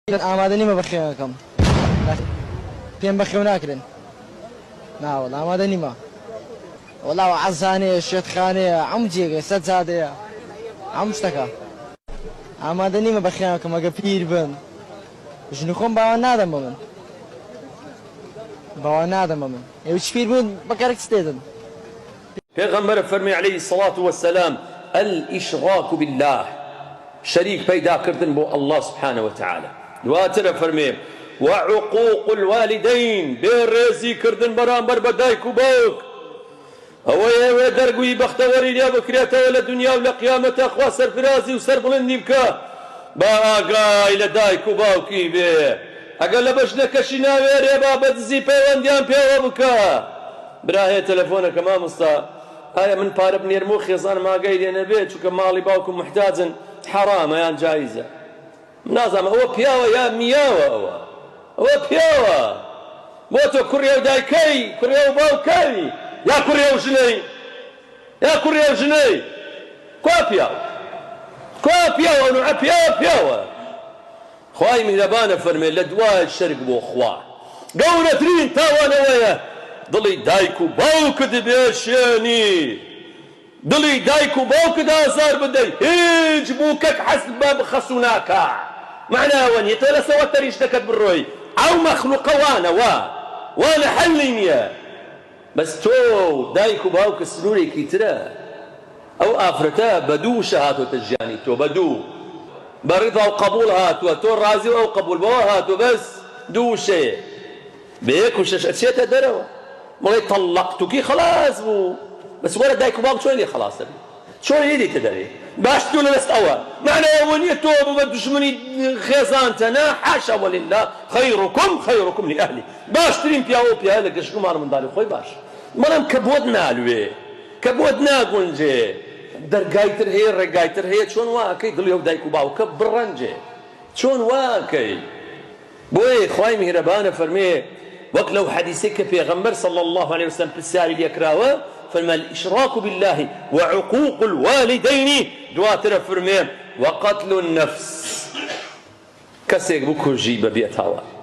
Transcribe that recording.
ئامادە نیمە بەخێوەکەم پێم بەخێو ناکرێن نا وەڵا ئامادە نیمە وەڵا عەزانەیە شێتخانەیە هەموو جێگەیە سەجادەیە هەموو شتەکە ئامادە نیمە بەخێوەکەم ئەگە پیر بم ژنی خۆم باوە نادەم بە من باوە نادەم بە من ئێوە چ پیر بوون بەکەرک چ تێدن. پێغەمبەر فەرمی علیە الصلوە والسلام الاشراک باللە شەریک پەیدا کردن بۆ اللە سبحانە وتعالی دواتر ئەفەرمێ وعقوق الوالدین بێ ڕێزی کردن بەرامبەر بە دایک و باوک ئەوەی ئەوێ دەرگوی بەختەوەری لێ بکرێتەوە لە دنیا و لە قیامەتا خوا سەرفرازی و سەربڵندی بکا با ئاگای لە دایک و باوکی بێ ئەگەر لە بەژنەکەشی ناوێرێ با بە دزی پەیوەندیان پێوە بکا برا هەیە تەلەفۆنەکە مامۆستا ئایا من پارە بنێرم و خێزانم ئاگای لێ نەبێ چونکە ماڵی باوکم موحتاجن حەرامە یان جایزە من نازانم ئەوە پیاوە یا میاوە ئەوە ئەوە پیاوە بۆ تۆ کوڕی ئەو دایکەی کوڕی ئەو باوکەی یا کوڕی ئەو ژنەی یا کوڕی ئەو ژنەی کوا پیاو کوا پیاو ئەو نوعە پیاوە پیاوە خوای میهرەبان ئەفەرمێ لە دوای شەرک بۆ خوا گەورەترین تاوان ئەوەیە دڵی دایک و باوکت بێشێنی دڵی دایک و باوکت ئازار بدەی هیچ بوکەک حەز بە خەسوو ناکا مەعنای ئەوە نیە تۆ لەسەوە تەری ژنەکەت بڕۆی ئەو مەخلوقە وانە وا وانە حەلی نیە بەس تۆ و دایک و باوکت سنورێکی ترە ئەو ئافرەتە بە دوو وشە هاتۆتە ژیانی تۆ بە دوو بە ڕیزا و قەبوڵ هاتووە تۆ ڕازی و ئەو قەبوڵ بەوە هاتووە بەس دوو وشەیە بە یەک وشەش ئەچێتە دەرەوە بڵێ تەڵەقتوکی خەڵاس بوو بەس وەرە دایک و باوک چۆن لێ خەڵاس دەبی چۆن لێ دێیتە دەرێ باش تۆ لە دەست ئەوە مەعنای ئەوە نییە تۆ ببە دوژمنی خێزانتە نا حاشا ولله خیرکم خیرکم لئەهلی باشترین پیاو ئەو پیاوە لە گەشت و ماڵ منداڵی خۆی باش بەڵام کە بۆت نالوێ کە بۆت ناگونجێ دەرگای تر هەیە ڕێگای تر هەیە چۆن وا ئەکەی دڵی ئەو دایک و باوکە بڕەنجێ چۆن وا ئەکەی بۆیە خوای میهرەبان ئەفەرموێ وەک لەو حەدیسەی کە پێغەمبەر صلی اللە علیە وسلم پرسیاری لێکراوە فەرمی الاشراک باللە وعقوق الوالدین دواتر ئەفەرموێ وقتل النفس کەسێک بکوژی بە بێتاوان.